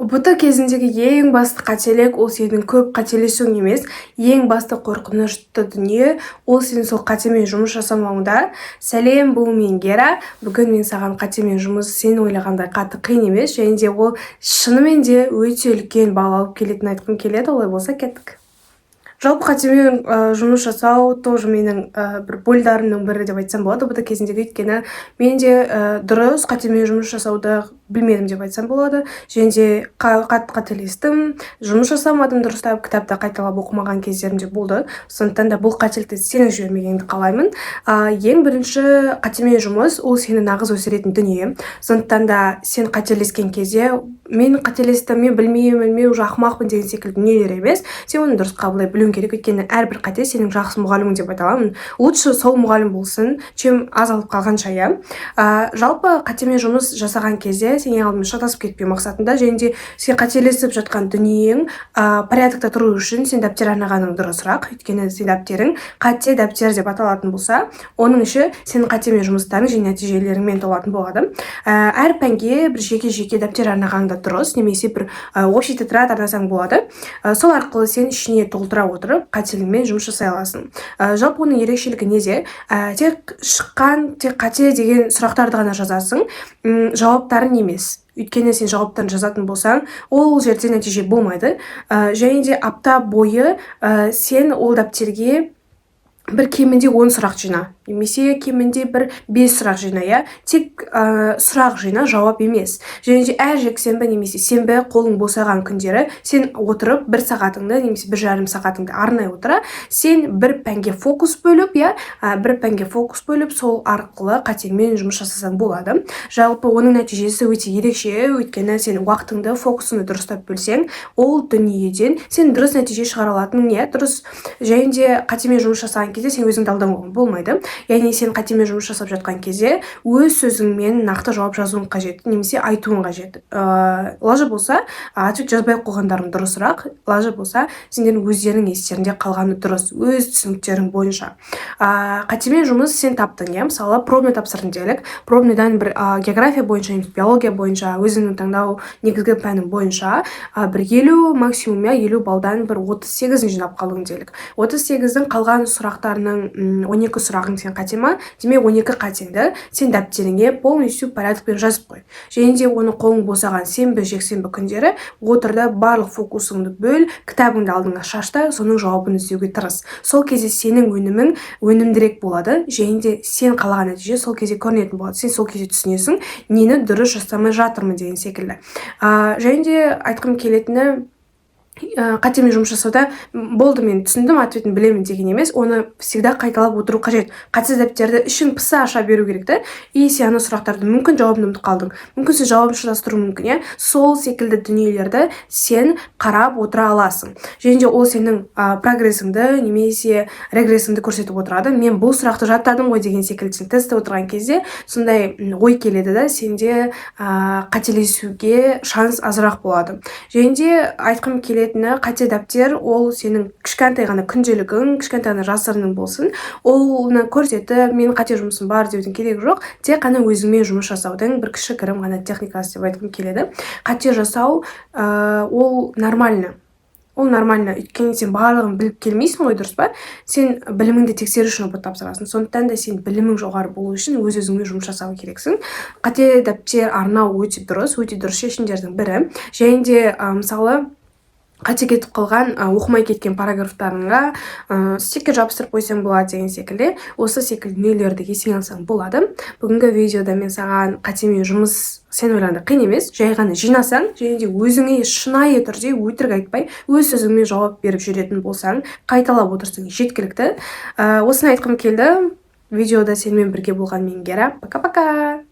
ҰБТ кезіндегі ең басты қателік – ол сенің көп қателесуің емес. Ең басты қорқынышты дүние – ол сенің сол қатемен жұмыс жасамауыңда. Сәлем, бұл мен, Гера. Бүгін мен саған қатемен жұмыс сен ойлағандай қатты қиын емес және де ол шынымен де өте үлкен балл алып келетінін айтқым келеді. Олай болса, кеттік. Жалпы, қатемен жұмыс жасау тоже менің бір больдарымның бірі деп айтсам болады ҰБТ кезіндегі, өйткені мен де дұрыс қатемен жұмыс жасауды білмедім деп айтсам болады және де қатты қателестім, жұмыс жасамадым дұрыстап, кітапты қайталап оқымаған кездерім де болды. Сондықтан да бұл қателікті сенің жібермегеніңді қалаймын. Ең бірінші, қатемен жұмыс – ол сені нағыз өсіретін дүние. Сондықтан да сен қателескен кезде «мен қателестім, мен білмеймін, мен уже ақымақпын» деген секілді дүниелер емес, сен оны дұрыс қабылдай білуің керек, өйткені әрбір қате сенің жақсы мұғалімің деп айта аламын. Лучше сол мұғалім болсын, чем аз алып қалғанша, иә. Жалпы, қатемен жұмыс жасаған кезде сен ең алдымен шатасып кетпеу мақсатында және де сен қателесіп жатқан дүниең порядокта тұру үшін сен дәптер арнағаның дұрысырақ, өйткені сен дәптерің «қате дәптер» деп аталатын болса, оның іші сенің қатемен жұмыстарың және нәтижелеріңмен толатын болады. Әр пәнге бір жеке жеке дәптер арнағаның да дұрыс немесе бір общий тетрадь арнасаң болады. Сол арқылы сен ішіне толтыра отырып, қателігімен жұмыс жасай аласың. Жалпы, оның ерекшелігі неде? Тек шыққан, тек қате деген сұрақтарды ғана жазасың, жауаптарын емес, өйткені сен жауаптарын жазатын болсаң, ол жерде нәтиже болмайды. Және де апта бойы сен ол дәптерге бір кемінде 10 сұрақ жина немесе кемінде бір бес сұрақ жина, иә, тек сұрақ жина, жауап емес. Және де әр жексенбі немесе сенбі, қолың босаған күндері, сен отырып бір сағатыңды немесе 1,5 сағатыңды арнай отыра, сен бір пәнге фокус бөліп, иә, бір пәнге фокус бөліп, сол арқылы қатеңмен жұмыс жасасаң болады. Жалпы, оның нәтижесі өте ерекше, өйткені сен уақытыңды, фокусыңды дұрыстап бөлсең, ол дүниеден сен дұрыс нәтиже шығара алатының, иә, дұрыс. Және де қатемен жұмыс жасаған кезде сен өзіңді алдауға болмайды, яғни сен қатемен жұмыс жасап жатқан кезде өз сөзіңмен нақты жауап жазуың қажет немесе айтуың қажет. Лажы болса, ответ жазбай ақ қойғандарың дұрысырақ. Лажы болса, сендердің өздерінің естерінде қалғаны дұрыс, өз түсініктерің бойынша. Қатемен жұмыс сен таптың, иә, мысалы, пробный тапсырдың делік. Пробныйдан бір география бойынша немесе биология бойынша, өзіңнің таңдау негізгі пәнің бойынша бір 50 максимум, иә, 50 балдан бір 38-ін жинап қалдың делік. 38-дің қалған сұрақтарының 12 сұрағың сен қате ма? Демек, 12 қатеңді сен дәптеріңе полностью порядокпен жазып қой және де оны қолың босаған сенбі, жексенбі күндері отыр да, барлық фокусыңды бөл, кітабыңды алдыңа шаш та, соның жауабын іздеуге тырыс. Сол кезде сенің өнімің өнімдірек болады және де сен қалаған нәтиже сол кезде көрінетін болады. Сен сол кезде түсінесің, нені дұрыс жасамай жатырмын деген секілді. Және де айтқым келетіні, қатемен жұмыс жасауда «болды, мен түсіндім, ответін білемін» деген емес, оны всегда қайталап отыру қажет. Қате дәптерді ішің пыса аша беру керек та. И сен ана сұрақтарды, мүмкін, жауабын ұмытып қалдың, мүмкін, сен жауабын шатастыруың мүмкін, иә, сол секілді дүниелерді сен қарап отыра аласың және де ол сенің прогрессіңді немесе регрессіңді көрсетіп отырады. «Мен бұл сұрақты жаттадым ғой» деген секілді, сен тестте отырған кезде сондай ой келеді да, сенде қателесуге шанс азырақ болады. Және де айтқым келетіні, қате дәптер – ол сенің кішкентай ғана күнделігің, кішкентай ғана жасырының болсын. Оны көрсетіп, «менің қате жұмысым бар» деудің керегі жоқ, тек қана өзіңмен жұмыс жасаудың бір кішігірім ғана техникасы деп айтқым келеді. Қате жасау ол нормально, ол нормально, өйткені сен барлығын біліп келмейсің ғой, дұрыс па? Сен біліміңді тексеру үшін ҰБТ тапсырасың. Сондықтан да сен білімің жоғары болу үшін өз өзіңмен жұмыс жасау керексің. Қате дәптер арнау өте дұрыс, өте дұрыс шешімдердің бірі. Және де мысалы, қате кетіп қалған, оқымай кеткен параграфтарыңа стикер жабыстырып қойсаң болады деген секілді, осы секілді дүниелерді есіңе алсаң болады. Бүгінгі видеода мен саған қатемен жұмыс сен ойлағандай қиын емес, жай ғана жинасаң және де өзіңе шынайы түрде, өтірік айтпай, өз сөзіңмен жауап беріп жүретін болсаң, қайталап отырсаң, жеткілікті. Осыны айтқым келді. Видеода сенімен бірге болған мен, Гера. Пока, пока.